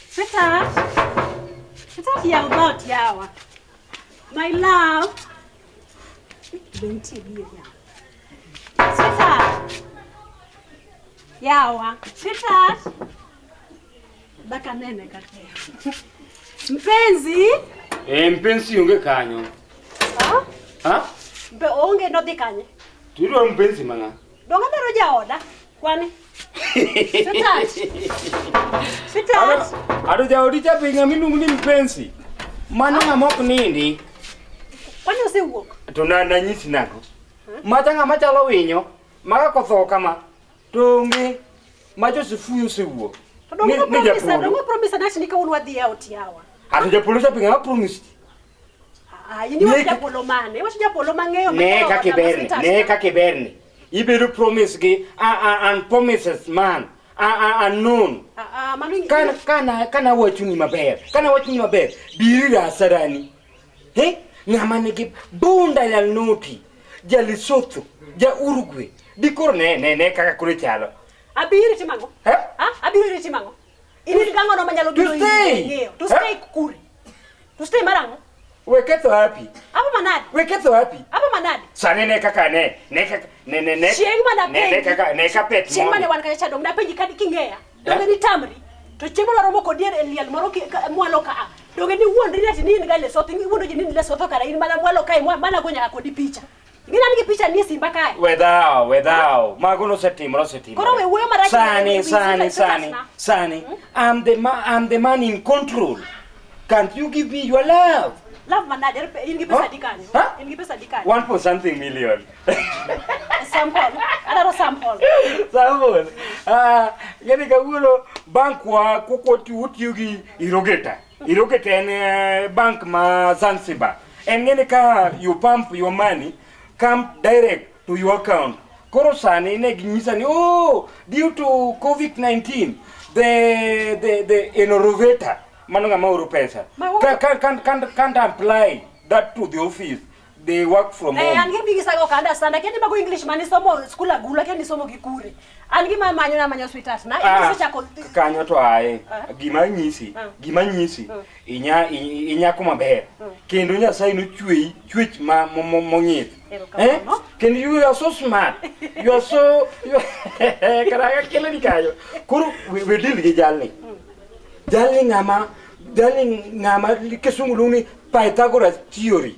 Sweetheart. Sweetheart, yaw dhoot yawa. My love. Be nitie bier yawa. Sweetheart. Yawa. Sweetheart. Daka nene kata. Mpenzi. Eh, mpenzi onge kanyo. Ha? Ha? Be onge nodhi kanye? To idwaro mpenzi mang'a? Donge adwaro jaoda? Kwani? Sweetheart. Sweetheart. Ado jaodi cha be ng'ama iluongo ni mpenzi. Mano ng'ama ok nindi. Kwani osewuok? To na nanyisi nang'o? Macha ng'ama chalo winyo, ma ka koth ogo kama, to onge. Macha osefuyo osewuok. To donge Ni- ni promise, japolo. donge promise nachi ni kawuono wadhi e ot yawa. Ato japolo cha be ng'ama promise. Ah, in iwacho Ne- japolo mane? Iwacho japolo mang'eyo Ne mang'eyo kaka oda ma iberni, sweetheart ne na. kaka iberni. Ibedo promise gi an promises man, unknown. Ah, ah, mano in- Kana kana kana wachoni maber, kana wachoni maber, biri ir Asarani. He? Ng'ama nigi bunda ya noti, ja Lesotho, ja Uruguay. Dikoro ne ne ne kaka koro chalo. Abiro timo ang'o? Eh? Ah, abiro timo ang'o? In in gang'ono manyalo To biro iri stay. ng'eyo. To Eh? stay kure. To stay mar ang'o? We ketho happy. Apo manade? We ketho happy. Apo manade? Sani ne kaka ne, ne kaka ne ne ne. Chieng' mana ne ne penji. kaka ne ka pet Chieng' mane moni. wan kacha cha dong napenji ka king'eya. Donge Eh? nitamri. To chieng' mane waromo kodi e liel moro mwalo ka a. Donge niwuondri ni ati ni in ga Lesotho, iwuondo ji ni in Lesotho kara in mana mwalo kae mana go nyaka kodi picha. Ing'e ni an gi picha ni e simba kae. We dhawo, we dhawo. Mago nosetimore, osetimore. Koro we wuoyo marach Sani, e wi sani, sweetheart sani, na. sani. I'm the man in control. Can't you give me your love? Love manade, in gi pesa Huh? adi kanyo? Huh? In gi pesa adi kanyo? One point something million. Sample. Adwaro sample. Sample. Ah, ng'eni kawuono bank wa kuko utiyo gi Irogeta. Irogeta en bank ma Zanzibar. En ng'eni ka you pump your money come direct to your account. Koro sani ne ginyisa ni oh, due to COVID-19 the innovator mano ng'ama oro pesa can't apply that to the office. They work from Eh, an home. gi bigi sago ka understand. Akia ni mago English mane somo skul agulu, akia ni somo gi kure. An gima manyo na manyo sweetheart na. Ah, Isechako kanyo to aye. Ah. Gima nyisi, Ah. gima nyisi, inya inyako maber. Kendo Nyasaye nochweyi chwech ma mong'ith. Erokamano. Eh? Kendo you are so smart. You are so you kara kele ni kanyo. Koro we deal gi jalni. Jalni ng'ama jalni ng'ama kisungu luongo ni Pythagoras theory.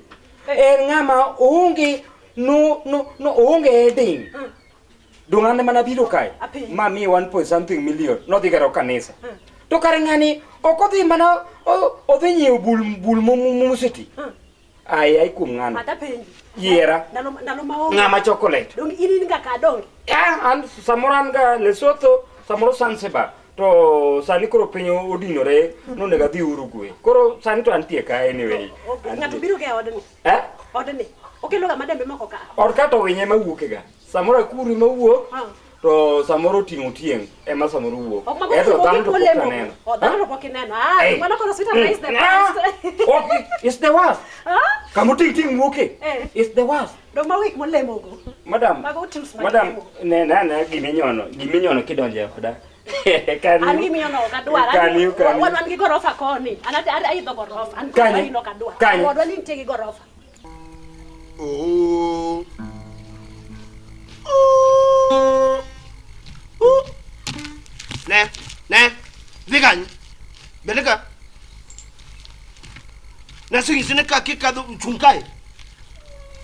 En ng'ama oonge no no no oonge heading. Dong' an mana biro kae Apenji. ma miye 1 point something million nodhi gero kanisa. To kare ng'ani ok odhi mana odhi nyiewo bul bul moseti. Ai ai kuom ng'ano. Ata penji. Yiera. Ndalo ndalo ma onge. Ng'ama chocolate. Dong in in ga ka donge. Ah, an samoro an ga Lesotho, samoro Zanzibar. To sani koro piny odinore, nonego adhi Uruguay. Koro sani to antie ka anyway. Ng'ato biro ga e odni. Eh? Odni. Okelo ga madembe moko ka. Ot ka to winye ema wuok ga. Samoro akuru ema wuok. Ah. To samoro oting'o tieng' ema samoro wuok. Ok mago Ento dhano to pok olemo. aneno. Oh, dhano to pok ineno. Ah, Eh. mano koro sweetheart is the Ah, best. ok, it's the worst. Ah? Kama oting' tieng' wuoke. Eh. It's the worst. Dong mago gik molemogo. Madam. Mago tools mag Madam, lemo. ne ne ne giminyono, giminyono kidonjo e oda. Can An you- gimiyono ok adwar. An- Can you, can you? Wan wan gi gorofa koni. An aidho gorofa. An Kanye? koro ok adwar. Kanye? Odwa ni nitie gi gorofa. Oh. Oh. Oh. Ne, ne, dhi kanye? Bende ka. Nasenyisi ni ka kikadho chung' kae.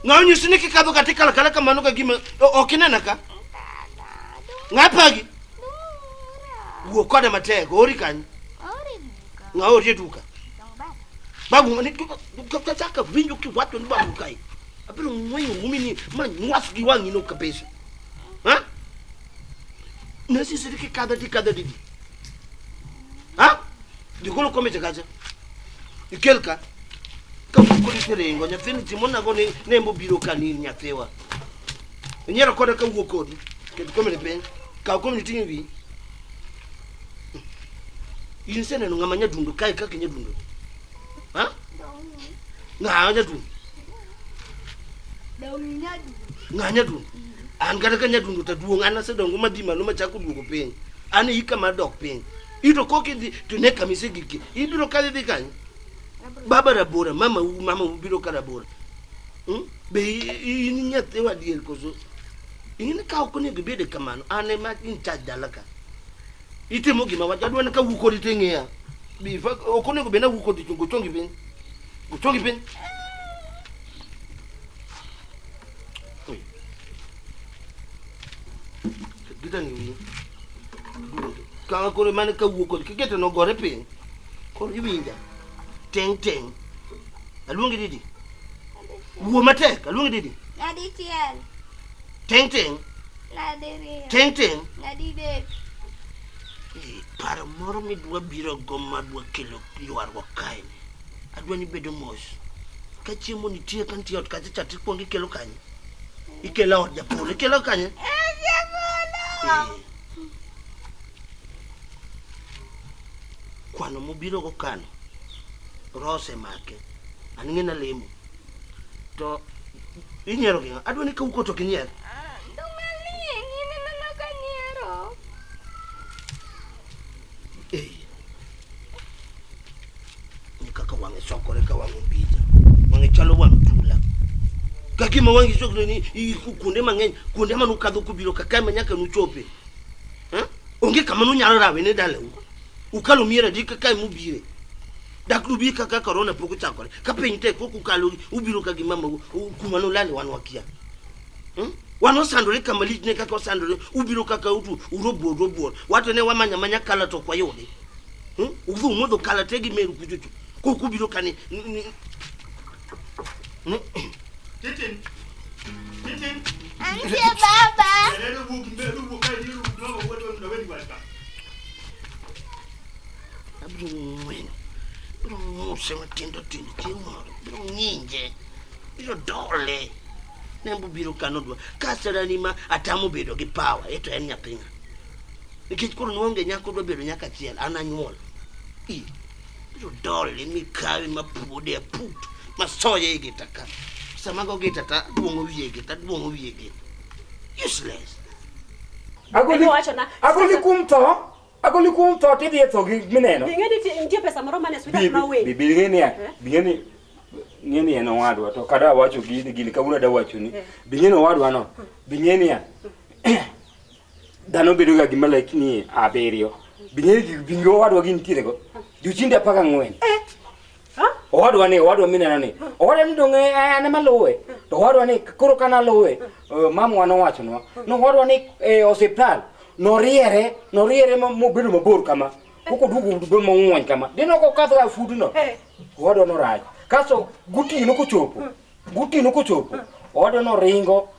Ng'a onyisi ni kikadho kata ikalo akala kamano ka gima ok inena ka? Ng'a pagi? Wuo koda matek, oori kanye? Ng'a ori e duka? Babu ni chaka winjo kiwacho ni babu kae. Abiro ng'weyo umi ni ma nywas gi wang'i no kabisa. Ha? Nasisi ni kikadho tikadho didi. Ha? Jogolo kombe cha kacha. Ikel ka. Ka kodi tiringo nyathini timonago ni nembo biro ka ni nyathiwa. Inyiero koda ka wuok kodi. Ket kombe ni piny. Kaw kombe ni ting' e wiyi. In iseneno ng'ama nyadundo kae kaka nyadundo? Ha? Ng'a nyadundo? Ng'a nyadundo? An kata ka nyadundo to aduong', an asedongo madhi malo machako duogo piny. An e hika mar dok piny. Ito kok idhi to ne kama isegikie. Ibiro kadhi dhi kanye? Baba rabora, mama u, mama u biro ka rabora. Hmm? Be in nyathiwa adier koso? In ka ok onego ibed kamano, an ema in charge dala ka. Itimo gima wacho, adwa ni ka wuok kodi to ing'iya. Bi, ok onego bed ni awuok kodi, go chongi piny. Go chongi piny. Oi. Gita ni wiyi. Ka koro mane ka wuok kodi, kiketo nogore piny. Koro iwinja. Teng' teng'. Aluongi didi? Wuo matek, aluongi didi? Nyadichiel. Teng' teng'. Nyadiriyo. Teng' teng'. Nyadidek. Eh, paro moro midwa biro go madwa kelo ywaruok kae ni. Adwa ni bedo mos. Ka chiemo nitie ka nitie ot kacha cha tikwongo ikelo kanye? Ikelo ot japolo, ikelo kanye? Eh, japolo. Eh. Kwano mobiro go kano, roho osemake. An ing'e nalemo. To inyiero gi ng'a? Adwa ni kawuok to ok inyier. Ah, Dong' aling', in ineno ka nyiero. Eh. Ni kaka wang'e sokore ka wang' ombija. Wang'e chalo wang' tula. Ka gima wang'i sokore ni kuonde mang'eny, kuonde mane ukadho kubiro ka kae ma nyaka nuchope. Eh? Onge kama nunyalo rawe ne dalau. Ukalo mier adi ka kae mubire. Dak dubi kaka korona pok ochakore. Ka piny tek kok ukalo ubiro ka gi mamau kuma nulale wan wakia. Hmm? Wan osandore kama lich ne kaka osandore ubiro kaka utu urobuor robuor. Wato ne wamanya manya kala to ok wayude. Hmm? Udhi umodho kala te gi meru kuchocho. Kok ubiro kani ni, ni, Titin. Titin. Antie baba. Neno wuok mbele wuok kae diru mama wuod ndo weni wach ka. Abiro ng'wenyo. Abiro ng'use matindo tindo chieng' moro. Abiro ng'inje. Abiro dole. Nembo biro kano dwa. Ka sarani ma atamo bedo gi power, eto en nyathi ng'a. Nikech koro nwonge nyako dwa bedo nyaka achiel, an anyuol. I. Abiro dole mikawe mapuode aput, masoye e gita ka. Sama go gita ta aduong'o wiye gita, aduong'o wiye gita. Useless. Agoli, Owachona. agoli kuom tho, agoli kuom tho tidhi e tho gi mineno. Ing'e ni nitie pesa moro mane sweetheart ma Bi winy. bi ng'e niya, Eh? bi ng'e ni ng'e ni en owadwa to kada awacho gini gini kawuono ada wacho ni bi ng'e ni owadwa no bi ng'e niya dhano bedo ga gi malaikni abiriyo bi ng'e ni bi ng'e owadwa gi nitiere go jochinde 14 Ha? owadwa ni owadwa mineno ni owadwa ni dong' an ema luwe to owadwa ni koro kana luwe mamwa nowachonwa no owadwa ni e osiptal noriere noriere mobedo mabor kama kokoduogo bedo mang'wony kama dino kokadho ga fudno Eh. owadwa norach kasto gotieno kochopo gotieno kochopo owadwa noringo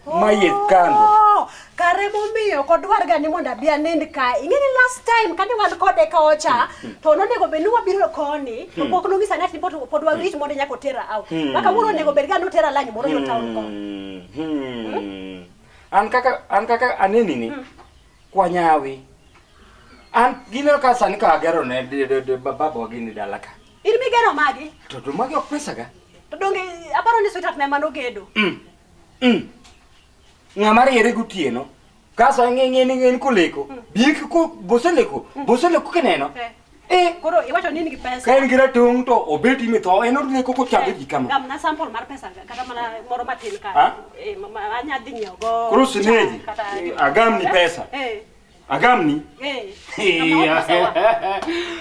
mayeth kando Oh, kare momiyo ok odwar ga ni mondo abi anind ka. Ing'e ni last time kane wan kode kocha, to nonego bed ni wabiro koni, to pok nonyisa ni ati pod pod warit mondo nyaka otera out. Ma kawuono onego bed ga notera lany moro yo town ko. Hmm. An kaka aneni ni kwanyawi an gineno ka sani ka agero ne babawa gini dala ka In migero magi, to magi ok pesa ga to donge aparo ni sweetheart ne ema nogedo. Ng'ama riere gotieno kaso ng'e ng'e ni en koleko bi ko boseleko boseleko kineno Eh. eh Koro iwacho ni in gi pesa. ka en gi ratong' to obeti mitho en oleko kochando ji kama Gamna sample mar pesa kata mana moro matin ka. Ha? Eh, anya dhi nyiewo go. Koro sineji, chak kata- eh, agamni pesa. Eh. Agamni Eh. Gamna pesa wa.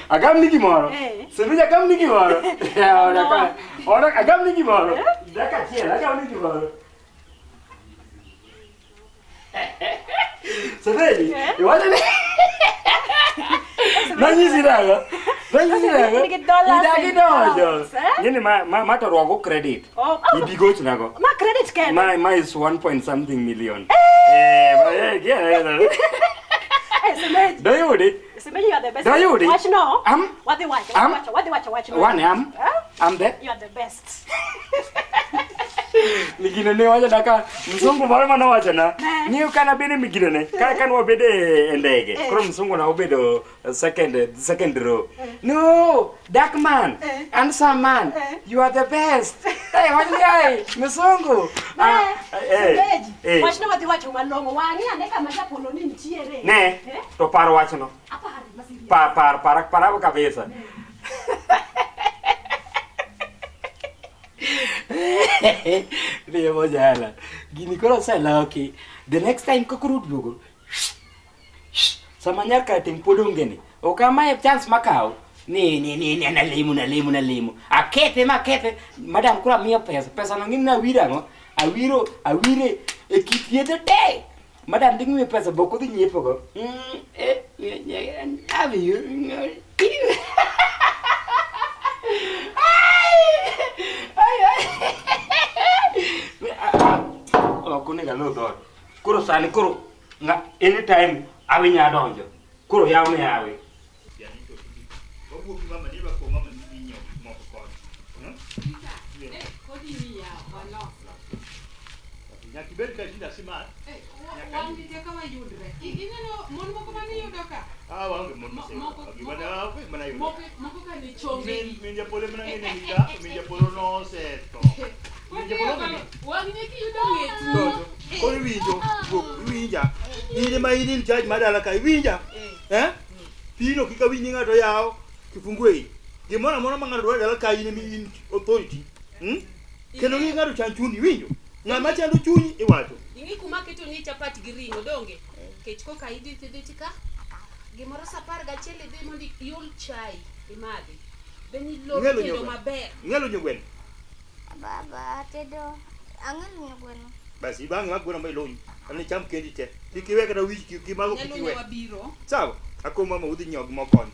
Agamni gimoro. Eh. Semeji agamni gimoro. Ora ora agamni gimoro. Dakika achiel agamni gimoro. Semeji, Eh? iwacho ni Nanyisi nang'o? Nanyisi nang'o? Nigi dollars Idagi and donjo. pounds, eh? Ng'eni ma to rwako credit. Oh, oh. Ibi gochnago. Ma credit kende. Ma is 1 point something million. Eh, eh, eh. Eh, Semeji. Dayudi. Semeji, you are the best. Dayudi. Wach no. Am. Wadhi wacho, Am. wadhi wacho, wadhi wacho, wach no. One am. Eh? Am there. You are the best. Migino ne wacho na ka msungu moro mane owachona Ne. ni kana bede migino ne ka kan wabede e ndege Eh. koro msungu na obedo second row no dark man Eh. handsome man Eh. you are the best Eh, wach ni ai, misungu. Ah, eh, Sibeji. eh. Wachno wadhi wacho malong'o. Wang'i ane kama japolo ni nitiere. Ne, Eh? to par wachno. Aparo masiri. Par par par par kabisa. Riyo mojala. Gini koro oseloki. The next time ka koro oduogo. Sama nyar karateng' pod onge ni. Ok amaye chance makawo. Ni ni ni ni nalemo nalemo nalemo. Akethe ma akethe. Madam koro amiyo pesa. Pesa no ng'in nawiro ang'o? Awiro awire e kit yedhe te. Madam dhi ng'iyo pesa bok odhi nyiepo go. Mm, eh, eh, eh, abiyo. Ai, ai. Ok onego alor dhoot. Koro sani koro nga anytime awi nya donjo. Koro yawne yawi. Yani to wawuok gi mama ni idwa kowo mama ni dhi nyiewo gik moko koni. Hmm? Eh, kodi ni yawa, waloso. Nyaka ibed ka tinde asimar. Eh, wan gi teko wayudre. Ineno mon moko mane iyudo ka? Ah, waonge mon moseyudo. Gima ne waonge mana yudo. Moko moko ka ne chonge Min min japolo mana ng'e ni ka, min japolo nosetho. Min japolo onge ni. Wang' ne kiyudo ng'etni. Toto. Koro iwinjo, wuok, iwinja. In ema in in charge mar dala ka, iwinja? Eh? Pino kik awinj ni ng'ato yawo kifungu ei. Gimoro amora ma ng'ato dwaro e dala ka in ema in authority. Hmm? Kendo kik ng'ato chand chunyi, iwinjo? Ng'ama chando chunyi iwacho. Ing'e kuma aketo ni chapat gi ring'o donge? Kech koka idhi tidhi tika. Gimoro sa apar gachiel idhi mondo iol chai imadhi. Then ilor Ing'e lunyo kendo gweno? maber. Ing'e lunyo gweno? Baba tedo ang'e lunyo gweno. Basi ibang' mak gweno ma iluny. Ani cham kendi te. Kik iwe kata wich kik imago kik Nyalo iwe. wabiro. Sawa? Ako mama udhi nyiewo gimoko koni.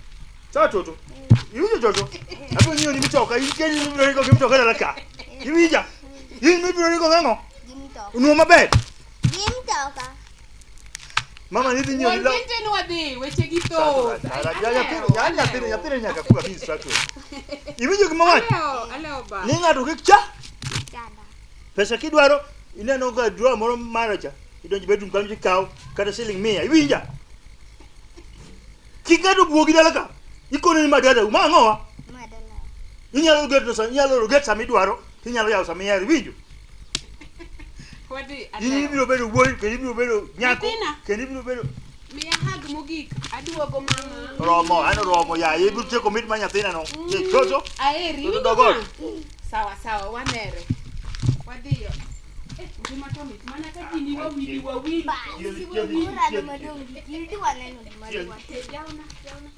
Sawa toto? Iwinjo toto? Abiro nyiewo ni mitoka, in kendi mibiro ringo gi mtoka dala ka. Iwinja? In mibiro ringo gang'o? Gi mtoka. Nuo maber. Gi mtoka. Mama ni dhi nyiewo ni Wuon law. tinde ni wadhi weche gi thoth. Nyathini nyathini nyaka kuwa gi instruction. Iwinjo gima wacho? Alewo, alewo ba. Ni ng'ato kik cha. Chanda. Pesa kidwaro ineno ka drawer moro mara cha. Idonjo bedroom kanyo tikawo kata siling mia. Iwinja? Kik ng'ato buogi dala ka. Ikone ni ma dada, ma ang'owa? Ma dala. Inyalo geto sa, inyalo get sama idwaro, tinyalo yawo sama ihero, iwinjo? Wadhi In alewo. ibiro bedo wuoyi, kendo ibiro bedo nyako, Nyathina. kendo ibiro bedo Miya hug mogik. Aduogo mama. romo, an romo yaye, ibiro tieko mit ma nyathina no. Mm. Toto, Aheri. Toto Iwinjo dog ot. ma? Sawa sawa wanere. Wadhiyo. Eh, ngima to mit mana ka gini wawili wawili. Chiel, Si chiel, wawili. Kura no madong' gi kildi waneno gima dwa. Yauna, yauna.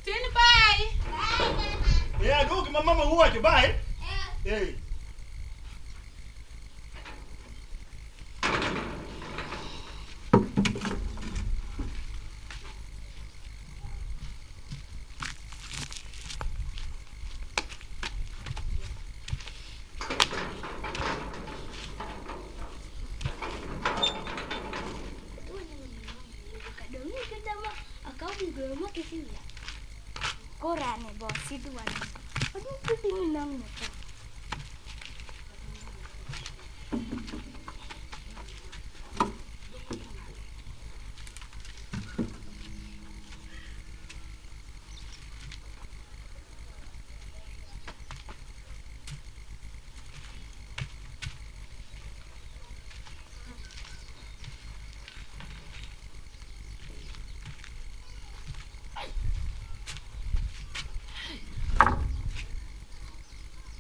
Tin bye. Eh, aduogo gima mama uwacho, bye. Eh. Korane boss idwa neno. Odhi timo nang'o ka?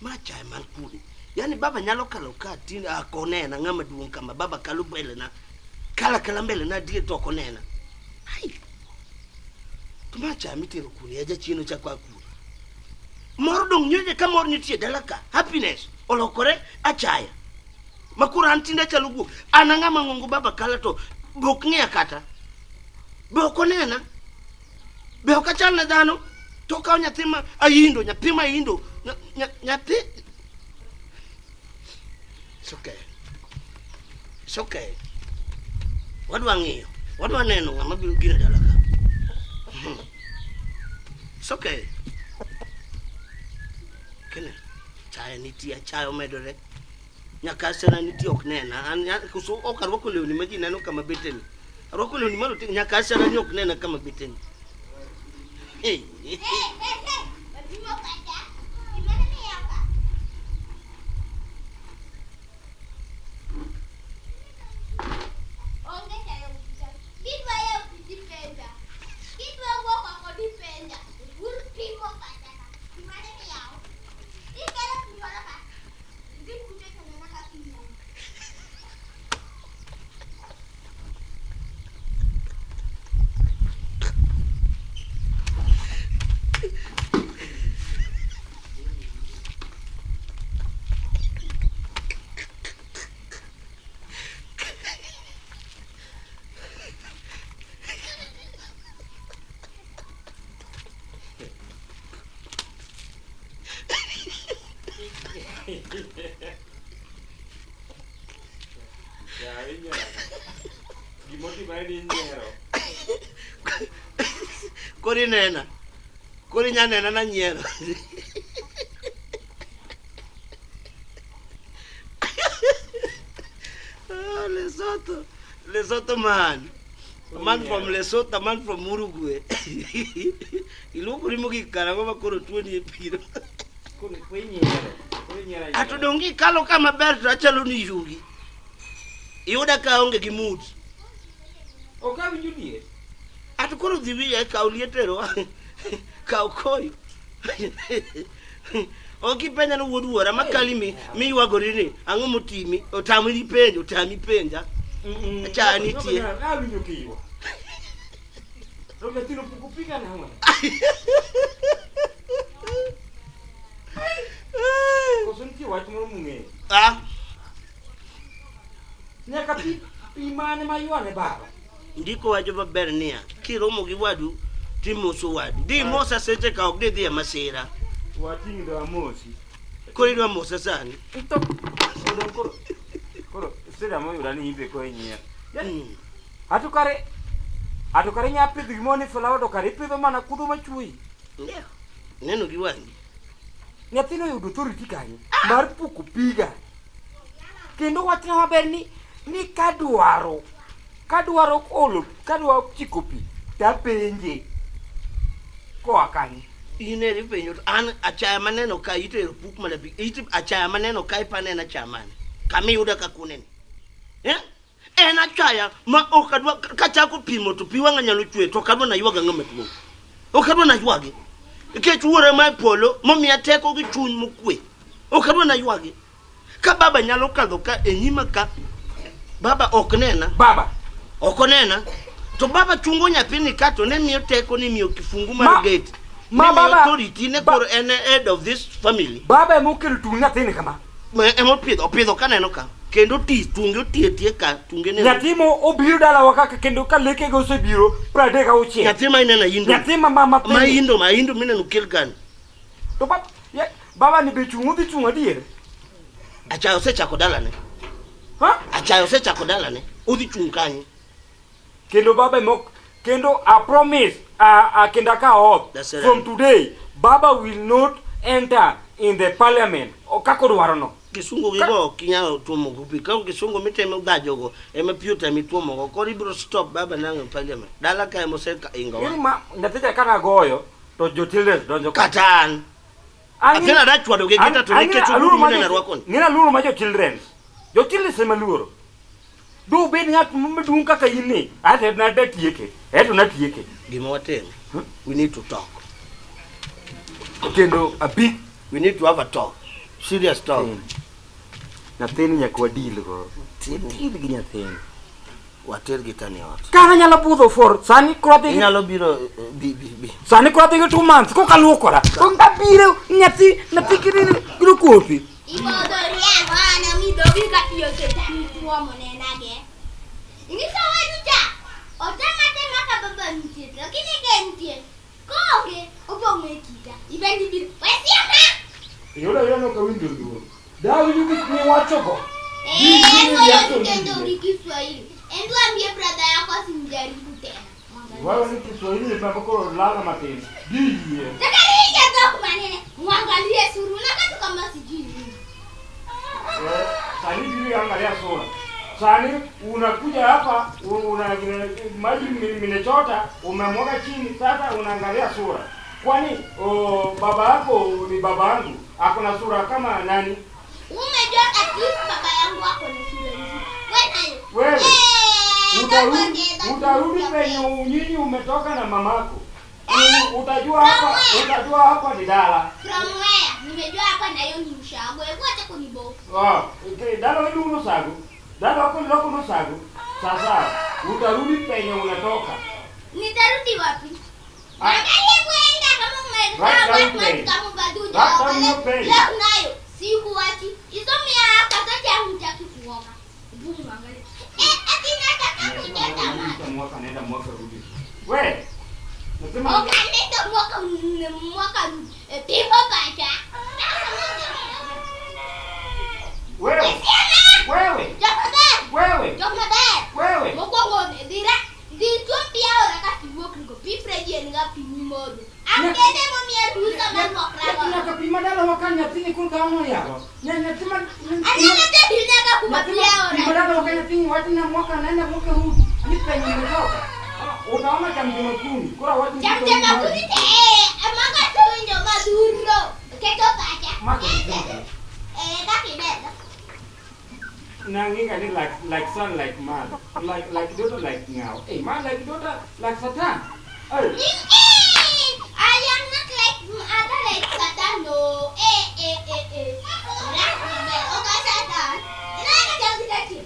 Ma chae man kune. Yaani baba nyalo kalo ka tinde ah, ok onena ng'ama duong' kama baba kalo mbele na. Kala kala mbele na adier to ok onena. Ai. To ma chae mitero kune ya jachien ochako a kure. Mor dong' nyocha ka mor nitie dala ka. Happiness olokore achaya. Ma koro an tinde achalo guok. An ang'ama ng'ongo baba kala to be ok ng'iya kata. Be ok onena. Be ok achal ne dhano. To okawo nyathi ma ayindo, nyathi ma ayindo, nyathi. It's okay. It's okay. Wadwa ng'iyo. Wadwa neno ng'ama biro gire dala ka. It's okay. Kene, chaye nitie, chaye omedore. Nyaka asena nitie ok nena. An koso ok arwako lewni ma ji neno kama beteni. Arwako lewni marotenge nyaka asena ni ok nena kama beteni. Hey. Hey, hey, hey. Wapimo kata. Gimane miyo ka? Ya, inyiero. Gimotimore ni inyiero. Koro inena. Koro inya nena nanyiero. Ah, Lesotho. Lesotho man. A man from Lesotho, a man from Uruguay. Iluokori mogik karang'o ma koro tuoni e piro. Koro koro inyiero. Koro inyiero anyiera. Ato donge ikalo kama ber to achalo ni yugi. Iyuda ka aonge gi mood. Ok awinjo liet. Ato koro dhi wiya kaw liet ero. Kaw koyo. Ok ipenja ni wuod wuora makali mi miywagori ni ang'o motimi otami penjo otami penja. Acha nitie. Awinjo kiywak. To nyathino pok opiga nang'o? Koso nitie wach moro mung'eyo? Ah, Nyaka pi pi mane ma ywane baba? Ndiko wacho maber niya, kiromo gi wadu timoso wadu. Di mosa seche ka ok didhi e masira. Wating' do amosi. Koro idwa mosa sani. To odong' koro koro sida moyuda ni imbe koro inyiero. Mm. Ato kare ato kare inya pidho gimoro ni flower to kare ipidho mana kudho machuoyi. Yeah. Neno gi wang'i. Nyathino oyudo authority kanyo mar puko piga. Kendo wachna maber ni ni kadwaro kadwaro olo kadwa chiko pi tapenje koa kanye. In eri penjo to an achaya maneno ka itero puk mana pi. Iti achaya maneno ka ipanena achaya mane. Kama iyuda ka kuneni. Eh? En achaya ma ok adwa kachako pimo to pi wang'a nyalo chwe to ok adwa naywaga ng'ama duong'. Ok adwa naywagi. Nikech wuora ma e polo momiya teko gi chuny mokwe. Ok adwa naywagi. Ka baba nyalo kadho ka e nyima ka baba ok nena. Baba. Ok onena. To baba chungo nyathini ka to ne miyo teko ni miyo kifungu mar Ma- gate. ma Ne miyo baba- authority ne ba- koro en e head of this family. Baba ema okelo tung nyathini kama. Ma ema opidho opidho kaneno ka. Kendo ti tunge oti atia ka tunge ne. Nyathi mo obiro dalawa kaka kendo ka lekege osebiro 36. Nyathi ma ineno ayindo. Nyathi ma mama Ma ayindo ma ayindo mineno kel kani. To baba ya, baba ni be chung' odhi chung' adier. Achaya osechako dalane. Ha? Achaya osechako dalane. Odhi chung' kanye. Kendo baba ema ok kendo I promise kendo akawo oath That's right. from today baba will not enter in the parliament O, kaka odwaro no. Kisungu gigo ok inyal tuomo go pi. Ka kisungu mitemo gajogo ema pi otami tuomogo. Koro ibiro stop baba nang'o e parliament. Dala ka ema oseingowa. Ng'eni ma nyathi cha kana goyo to jo children donjo ka. Kata an. Athina da chwado gi gita to nikech aluoro ogudu ma mineno jo- arwakoni. ng'eni aluoro ma jo children. Jo children ema luoro. Do bed ng'at maduong' kaka in ni, ate natieke, eto natieke. Gima watimo. We need to talk. Kendo a big We need to have a talk. Serious talk. Nyathini nyaka wadil go. Tini. Wadil gi nyathini. Water gi tani ot. Kana nyalo budho for sani koro adhi gi Inyalo biro eh, bi bi bi. sani koro adhi gi 2 months koka luokora. To abiro nyathi nyathi gino kopi. Ibodhoria mwana midhogi katiyo setani tuomo nenage. Ing'iso wadu cha. Otema tema ka baba nitie, lakini ke nitie. Koonge, opong'o e kita. Ibendi biro. Wesiema! Yudo yudo no kawinjo luor. Da winjo gik miwachogo. Eh, Gini ngoja reaction tukendo winjo. gi Kiswahili. Endu ambie brother yako asimjaribu tena. Mwangalie. Wewe ni Kiswahili mambo koro lala matin. Diyie. Zakaria dhok manene. Mwangalie suru unakaa tu kama sijui nini. Sani biro angalia sura. Sani unakuja hapa una maji minechota umemwaga chini, sasa unaangalia sura. Kwani o, baba yako ni baba yangu, ako na sura kama nani? Umejua at least baba yangu ako na sura nzuri. Wewe nayo. Wewe Eh, utarudi dhok utarudi dhok penye nyinyi umetoka na mamako. Eh, Utajua hapa, from where? utajua hapa ni dala. From where? Nimejua hapa na hiyo ni ushago. Hebu acha kunibofu. Ah, okay, dala wedu unosago. Dala wako ni loko unosago. Sasa utarudi penye unatoka. Nitarudi wapi? Ah. Angalia kwenda kama Right umekaa down watu plane. kama baduja. Right down your plane. Leo nayo sikuachi. Hizo miaka zote hutaki kuoga. Hebu muangalie. Eh, ati nataka kuchota maji. Mwaka nenda mwaka rudi. We. Nasema Ukaleta mwaka mwaka eh, pimbo pacha. nyathini koro kawuono yawa. Nyathi ma Anyalo tedi nyaka kuma pi aora. Mbalalo ka nyathini wachna mwaka nenda mwaka huu ni penye umetoka. Utaona cha mtema kuni. Koro watu Cha mtema kuni te amaka to winjo madhuro. Keto pacha. Mako mzima. Eh, kaka ineno. Nang'inga ni like son like mother. Like daughter like ng'aw. Eh, ma like daughter like Satan. Hey. Eh, I am not like other like Satan, no. Eh, eh, eh, eh. Oka Satan. Inaka chal gi jachien.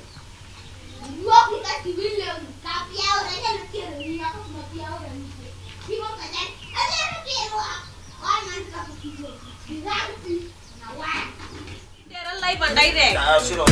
Wuok gi kaka iwilo ka pi aora inyalo tiero ni nyaka kuma pi aora nitie. Timo pacha. Anyalo tiero ah. Wan man kaka kijo. Girang pi. Na wan. Live and direct. Ah, siro.